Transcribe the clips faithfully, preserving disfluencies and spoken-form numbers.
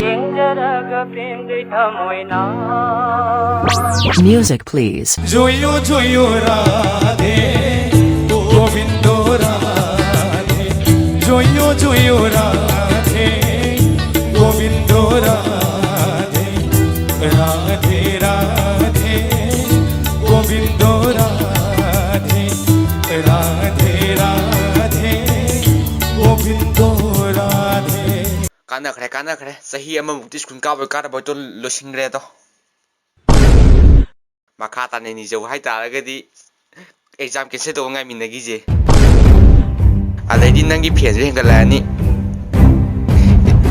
ꯌꯦꯡꯖꯔꯒ ꯄꯦꯟꯗꯣꯏ ꯊꯃꯣꯏꯅ꯫ Music, please. ꯖꯣꯌꯣ ꯖꯣꯌꯣ Radhe ꯒꯣꯕꯤꯟꯗꯣ Radhe, ꯖꯣꯌꯣ ꯖꯣꯌꯣ Radhe ꯒꯣꯕꯤꯟꯗꯣ Radhe, Radhe Radhe ꯒꯣꯕꯤꯟꯗꯣ Radhe, Radhe Radhe ꯒꯣꯕꯤꯟꯗꯣ Radhe. ꯀꯥꯟꯅꯈ꯭ꯔꯦ, ꯀꯥꯟꯅꯈ꯭ꯔꯦ꯫ ꯆꯍꯤ ꯑꯃꯃꯨꯛꯇꯤ school ꯀꯥꯕꯣꯏ ꯀꯥꯔꯕꯣꯏꯗꯣ ꯂꯣꯏꯁꯤꯟꯈ꯭ꯔꯦ ꯑꯗꯣ꯫ ꯃꯈꯥ ꯇꯥꯅ ꯅꯤꯖꯧ ꯍꯥꯏꯇꯥꯔꯒꯗꯤ exam cancel ꯇꯧꯕ ꯉꯥꯏꯃꯤꯟꯅꯈꯤꯁꯦ꯫ ꯑꯗꯩꯗꯤ ꯅꯪꯒꯤ fanꯁꯨ ꯍꯦꯟꯒꯠꯂꯛꯑꯅꯤ,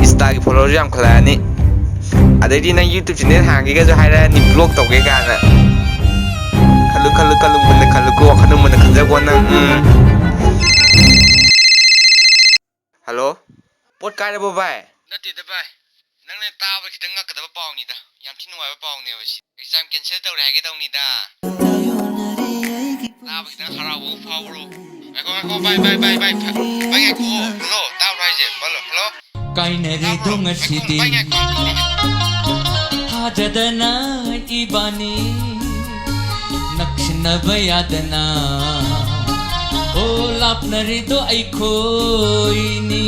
Instaꯒꯤ followerꯁꯨ ꯌꯥꯝꯈꯠꯂꯛꯑꯅꯤ, ꯑꯗꯩꯗꯤ ꯅꯪ YouTube channel ꯍꯥꯡꯒꯦꯒꯁꯨ ꯍꯥꯏꯔꯛꯑꯅꯤ, vlog ꯇꯧꯒꯦ ꯀꯥꯏꯅ꯫ ꯈꯜꯂꯨ, ꯈꯜꯂꯨ, ꯈꯜꯂꯨ, ꯃꯨꯟꯅ ꯈꯜꯂꯨꯀꯣ, ꯋꯥꯈꯜꯗꯣ ꯃꯨꯟꯅ ꯈꯟꯖꯀꯣ ꯅꯪ꯫ ꯎꯝ꯫ ꯍꯜꯂꯣ? ꯄꯣꯠ ꯀꯥꯏꯔꯕꯣ ꯚꯥꯏ? ꯅꯠꯇꯦꯗ ꯚꯥꯏ, ꯅꯪꯅ ꯇꯥꯕ ꯈꯤꯇꯪ ꯉꯛꯀꯗꯕ ꯄꯥꯎꯅꯤꯗ꯫ ꯌꯥꯝ ꯊꯤ ꯅꯨꯡꯉꯥꯏꯕ ꯄꯥꯎꯅꯦꯕ ꯁꯤ꯫ Exam cancel ꯇꯧꯔꯦ ꯍꯥꯏꯒꯦ ꯇꯧꯅꯤꯗ꯫ ꯇꯥꯕ ꯈꯤꯇꯪ ꯍꯔꯥꯎꯕ ꯑꯃ ꯐꯥꯎꯕ꯭ꯔꯣ? ꯉꯥꯏꯈꯣ, ꯉꯥꯏꯈꯣ, ꯚꯥꯏ, ꯚꯥꯏ, ꯚꯥꯏ, ꯚꯥꯏ, ꯚꯥꯏ, ꯉꯥꯏꯈꯣ꯫ ꯍꯜꯂꯣ, ꯇꯥꯕ꯭ꯔꯣ ꯍꯥꯏꯁꯦ? Hello, hello? ꯀꯥꯏꯅꯔꯦꯗꯣ ꯇꯥꯕ꯭ꯔꯣ? ꯉꯁꯤꯗꯤ꯫ ꯉꯥꯏꯈꯣ, ꯚꯥꯏ, ꯉꯥꯏꯈꯣ, ꯉꯥꯏꯈꯣ꯫ ꯊꯥꯖꯗꯅ ꯏꯕꯥꯅꯤ ꯅꯛꯁꯤꯟꯅꯕ ꯌꯥꯗꯅ, ꯑꯣ, ꯂꯥꯞꯅꯔꯤꯗꯣ ꯑꯩꯈꯣꯏꯅꯤ꯫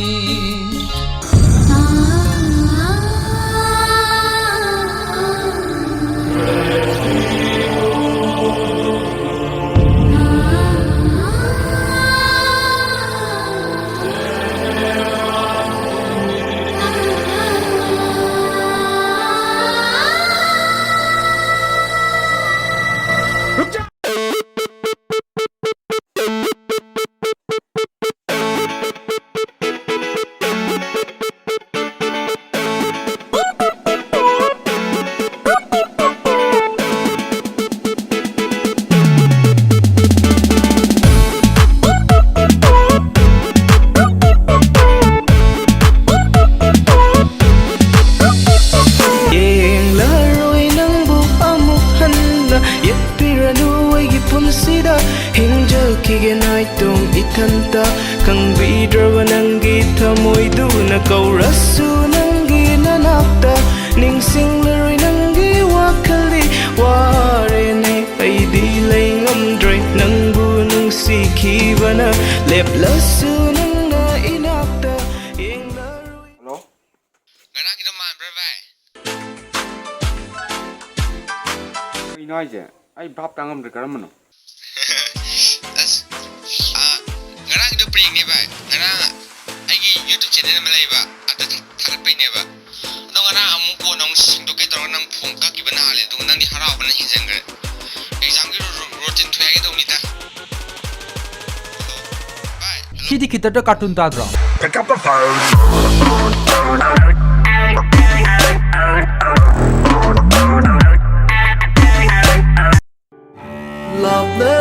ꯌꯦꯡꯂꯔꯣꯏ ꯅꯪꯕꯨ ꯑꯃꯨꯛ ꯍꯟꯅ, ꯌꯦꯠꯄꯤꯔꯅꯨ ꯑꯩꯒꯤ ꯄꯨꯟꯁꯤꯗ꯫ ꯍꯤꯡꯖꯈꯤꯒꯦ ꯅꯥꯏꯇꯣꯝ ꯏꯊꯟꯇ, ꯈꯪꯕꯤꯗ꯭ꯔꯕ ꯅꯪꯒꯤ ꯊꯃꯣꯏꯗꯨꯅ ꯀꯧꯔꯁꯨ꯫ ꯁꯤꯡꯂꯔꯣꯏ ꯅꯪꯒꯤ ꯋꯥꯈꯜꯗꯤ ꯋꯥꯔꯦꯅꯦ, ꯑꯩꯗꯤ ꯂꯩ ꯉꯝꯗ꯭ꯔꯦ ꯅꯪꯕꯨ ꯅꯨꯡꯁꯤꯈꯤꯕꯅ꯫ ꯂꯦꯞꯂꯁꯨ ꯅꯪꯅ ꯏꯅꯥꯛꯇ ꯌꯦꯡꯂꯔꯣꯏ꯫ ꯍꯜꯂꯣ꯫ ꯉꯔꯥꯡꯒꯤꯗꯣ ꯃꯥꯟꯕ꯭ꯔꯥ ꯚꯥꯏ? ꯀꯩꯅꯣ ꯍꯥꯏꯁꯦ? ꯑꯩ ꯚꯥꯞ ꯇꯥ ꯉꯝꯗ꯭ꯔꯦ, ꯀꯔꯝꯕꯅꯣ? ꯑꯁ, ꯑꯥ, ꯉꯔꯥꯡꯒꯤꯗꯣ prankꯅꯦ ꯚꯥꯏ꯫ ꯉꯔꯥꯡ ꯑꯩꯒꯤ YouTube channel ꯑꯃ ꯂꯩꯕ, ꯑꯗ ꯊꯥ-, ꯊꯥꯒꯠꯄꯩꯅꯦꯕ꯫ ꯑꯗꯣ ꯉꯔꯥꯡ ꯑꯃꯨꯛ ꯀꯣꯟꯅ ꯑꯃꯨꯛ ꯁꯦꯡꯗꯣꯛꯀꯦ ꯇꯧꯔꯒ ꯅꯪ phone ꯀꯛꯈꯤꯕ ꯅꯍꯥꯟꯂꯦ, ꯑꯗꯨꯒ ꯅꯪꯗꯤ ꯍꯔꯥꯎꯕꯅ ꯍꯦꯟꯖꯟꯈ꯭ꯔꯦ꯫ Examꯒꯤ ꯔꯨ-, ꯔꯨ-, routine ꯊꯣꯛꯑꯦ ꯍꯥꯏꯒꯦ ꯇꯧꯕꯅꯤꯗ꯫ ꯁꯤꯗꯤ ꯈꯤꯇꯪꯗ cartoon ꯇꯥꯗ꯭ꯔꯣ? Pick up the phone. ꯂꯥꯞꯅ